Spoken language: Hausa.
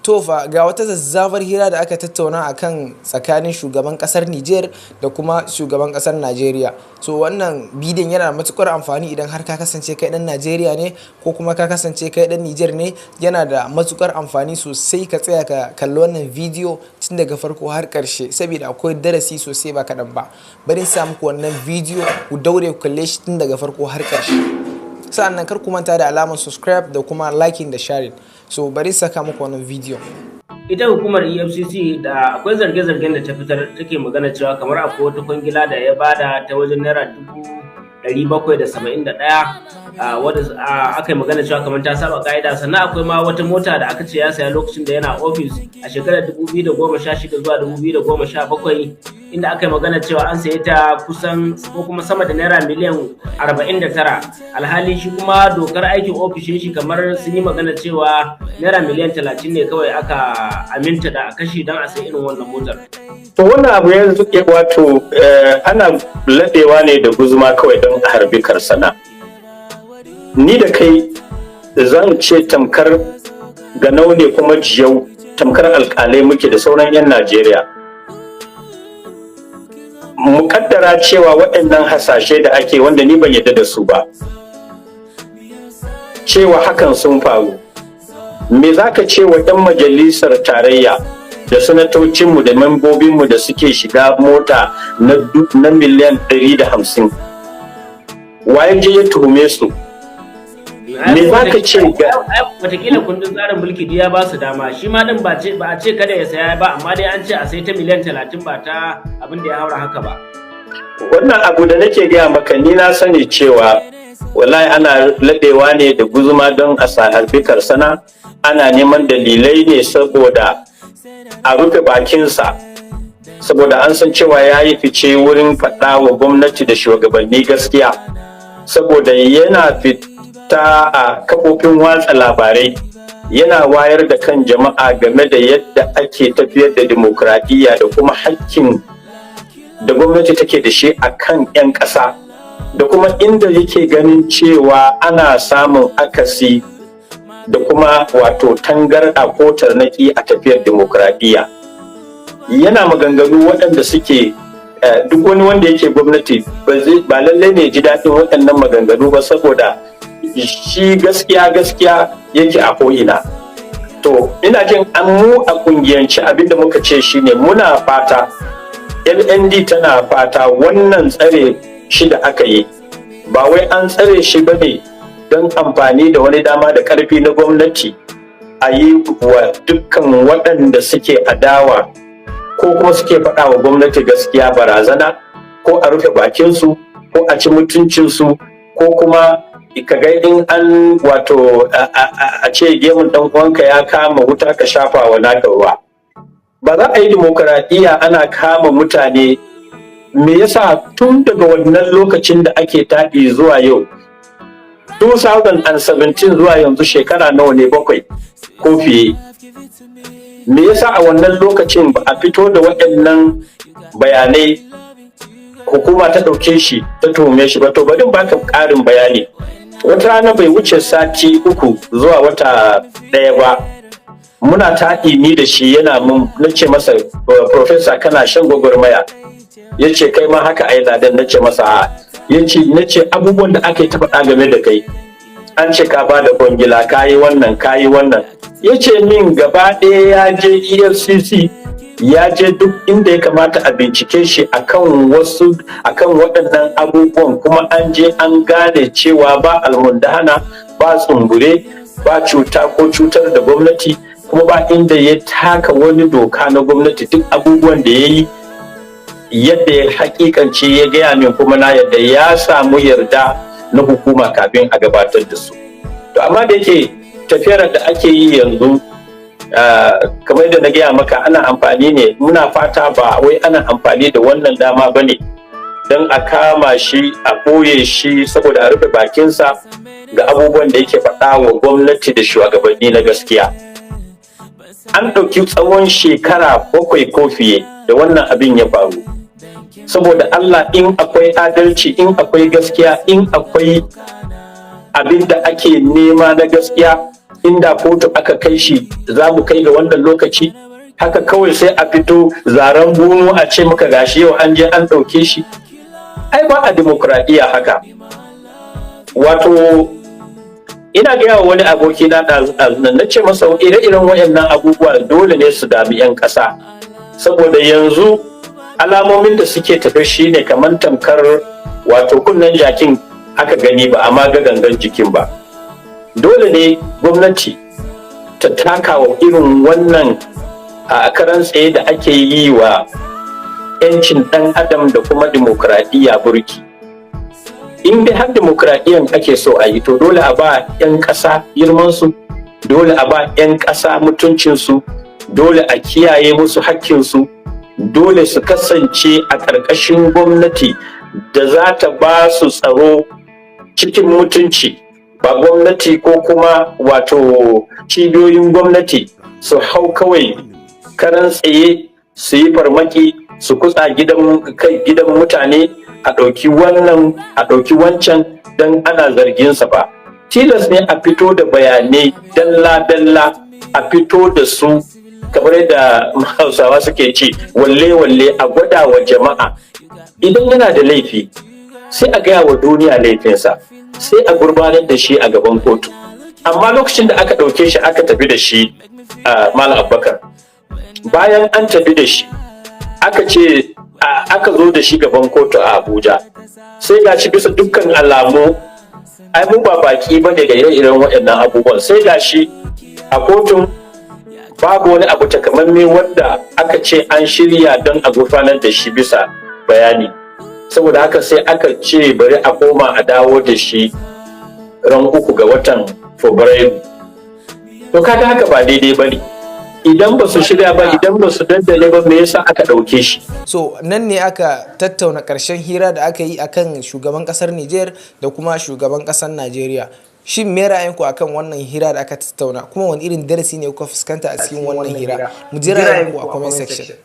To fa, ga wata zazzafar hira da aka tattauna akan tsakanin shugaban kasar Niger da kuma shugaban kasar Najeriya. So wannan bidiyon yana da matukar amfani idan har ka kasance kai dan Najeriya ne ko kuma ka kasance kai dan Niger ne. Yana da matukar amfani sosai ka tsaya ka kalli wannan bidiyo tun daga farko har karshe, saboda akwai darasi sosai ba kaɗan ba. Bari in sa muku wannan bidiyo, ku daure ku kalle shi tun daga farko har karshe. Sa'annan kar ku manta da alamar subscribe da kuma liking da sharing. So bari saka muku wannan bidiyo. Ita hukumar EFCC da akwai zarge-zargen da ta fitar, take magana cewa kamar akwai wata kwangila da ya bada ta wajen ₦771,000, wadda aka yi magana cewa kamar ta saba ka'ida. Sannan akwai ma wata mota da aka ce ya saya lokacin da yana ofis a shekarar 2016 zuwa 2017, inda aka yi magana cewa an saye ta kusan ko kuma sama da naira miliyan 49, alhali shi kuma dokar aikin ofishin shi kamar sun yi magana cewa naira miliyan 30 ne kawai aka aminta da a kashe don a sayi irin wannan motar. To, wannan abu yanzu wato ana laɗewa ne da guzuma kawai don a harbi karsana. Ni da kai zan ce tamkar ganau ne kuma jiyau, tamkar alkalai muke da sauran 'yan Najeriya. Mukaddara cewa waɗannan hasashe da ake, wanda ni ban yadda da su ba, cewa hakan sun faru. Me za ka ce wa 'yan majalisar tarayya da sanatocinmu da membobinmu da suke shiga mota na miliyan 150? Waye je ya tuhume su? Me za ka ce ga Watakila kundin tsarin mulki ya ba su dama. Shi ma din ba a ce kada ya saya ba, amma dai an ce a sai ta miliyan 30, ba ta abin da ya haura haka ba. Wannan abu da nake gaya maka, ni na sani cewa wallahi ana laɗewa ne da guzuma don a harbi karsana. Ana neman dalilai ne saboda a rufe bakinsa, saboda an san cewa ya yi fice wurin faɗa wa gwamnati da shugabanni gaskiya, saboda yana fita a kafofin watsa labarai yana wayar da kan jama'a game da yadda ake tafiyar da dimokuraɗiyya da kuma hakkin da gwamnati take da shi a kan 'yan ƙasa, da kuma inda yake ganin cewa ana samun akasi da kuma wato tangarɗa ko tarnaki a tafiyar dimokuraɗiyya. Yana maganganu waɗanda suke duk wani wanda yake gwamnati ba lallai ne ji daɗin waɗannan maganganu ba, saboda shi gaskiya gaskiya yake a ko'ina. To, ina jin an mu a kungiyance, abinda muka ce shine muna fata, LND tana fata, wannan tsare shi da aka yi ba wai an tsare shi ba ne don amfani da wani dama da ƙarfi na gwamnati a yi wa dukkan waɗanda suke adawa ko kuma suke faɗa wa gwamnati gaskiya barazana, ko a rufe bakinsu, ko a ci mutuncinsu, ko kuma ka ga in an wato a ce gemun ɗan uwanka ya kama wuta, ka shafa wa naka ruwa. Ba za a yi dimokuraɗiyya ana kama mutane. Me yasa tun daga wannan lokacin da ake taɗi zuwa yau, 2017 zuwa yanzu, shekara nawa ne? 7 ko fiye. Me yasa a wannan lokacin ba a fito da waɗannan bayanai, hukuma ta ɗauke shi ta tuhume shi ba? To, bari baka ƙarin bayani. Wata rana, bai wuce sati 3 zuwa wata 1 ba, muna taɗi ni da shi, yana mun, na ce masa, "Professor, kana shan gwagwarmaya." Ya ce, "Kai ma haka ai, Ladan." Na ce masa, "A." Ya ce, na ce, "Abubuwan da aka yi ta faɗa game da kai, an ce ka ba da kwangila, ka yi wannan, ka yi wannan." Ya ce min gaba ɗaya ya je EFCC, ya je duk inda ya kamata a bincike shi akan wasu, akan waɗannan abubuwan, kuma an je an gane cewa ba almundahana, ba tsumbure, ba cuta ko cutar da gwamnati, kuma ba inda ya taka wani doka na gwamnati. Duk abubuwan da ya yi, yadda ya hakikance ya gaya min, kuma na yadda ya samu yarda na hukuma kafin a gabatar da su. To, amma da yake tafiyar da ake yi yanzu, kamar da na gaya maka, ana amfani ne, muna fata ba wai ana amfani da wannan dama ba ne don a kama shi a ɓoye shi saboda a rufe bakinsa ga abubuwan da yake faɗa wa gwamnati da shugabanni na gaskiya. An ɗauki tsawon shekara 7 ko fiye da wannan abin ya faru. Saboda Allah, in akwai adalci, in akwai gaskiya, in akwai abin da ake nema na gaskiya. Inda kotu aka kai shi, za mu kai ga wannan lokaci? Haka kawai sai a fito zaren bunu a ce maka gashi yau an je an ɗauke shi. Ai ba a dimokuraɗiyya haka. Wato ina gaya wa wani aboki na ɗazu nan, na ce masa ire-iren waɗannan abubuwa dole ne su dami 'yan ƙasa, saboda yanzu alamomin da suke tafe shine kamar tamkar wato kunnen jakin aka gani, ba amma ga gangan jikin ba. Dole ne gwamnati ta taka wa irin wannan a karan tsaye da ake yi wa 'yancin ɗan adam da kuma dimokuraɗiyya burki. In dai har dimokuraɗiyyan ake so a yi, to dole a ba 'yan ƙasa girmansu, dole a ba 'yan ƙasa mutuncinsu, dole a kiyaye musu hakkinsu, dole su kasance a ƙarƙashin gwamnati da za ta ba su tsaro cikin mutunci, ba gwamnati ko kuma wato cibiyoyin gwamnati su hau kawai karan tsaye su yi farmaki, su kutsa gidan kai gidan mutane, a ɗauki wannan, a ɗauki wancan don ana zarginsa ba. Tilas ne a fito da bayanai dalla-dalla, a fito da su kamar yadda Hausawa suke ce walle-walle, a gwada wa jama'a. Idan yana da laifi, sai a gaya wa duniya laifinsa, sai a gurfanar da shi a gaban kotu. Amma lokacin da aka ɗauke shi aka tafi da shi a Malam Abubakar, bayan an tafi da shi, aka ce aka zo da shi gaban kotu a Abuja, sai ga shi bisa dukkan alamu, ai mu ba baki ba ne ga ire-iren waɗannan abubuwan, sai ga shi a kotun babu wani abu takamamme wanda aka ce an shirya don a gurfanar da shi bisa bayani. Saboda haka sai aka ce bari a koma a dawo da shi ran 3 ga watan Fabrairu. To kaga haka ba daidai ba ne. Idan ba su shirya ba, idan ba su daddale ba, me yasa aka ɗauke shi? So nan ne aka tattauna ƙarshen hira da aka yi akan shugaban ƙasar Niger da kuma shugaban ƙasar Najeriya. Shin me ra'ayinku akan wannan hira da aka tattauna, kuma wani irin darasi ne kuka fuskanta a cikin wannan hira? Mu ji ra'ayinku a comment section.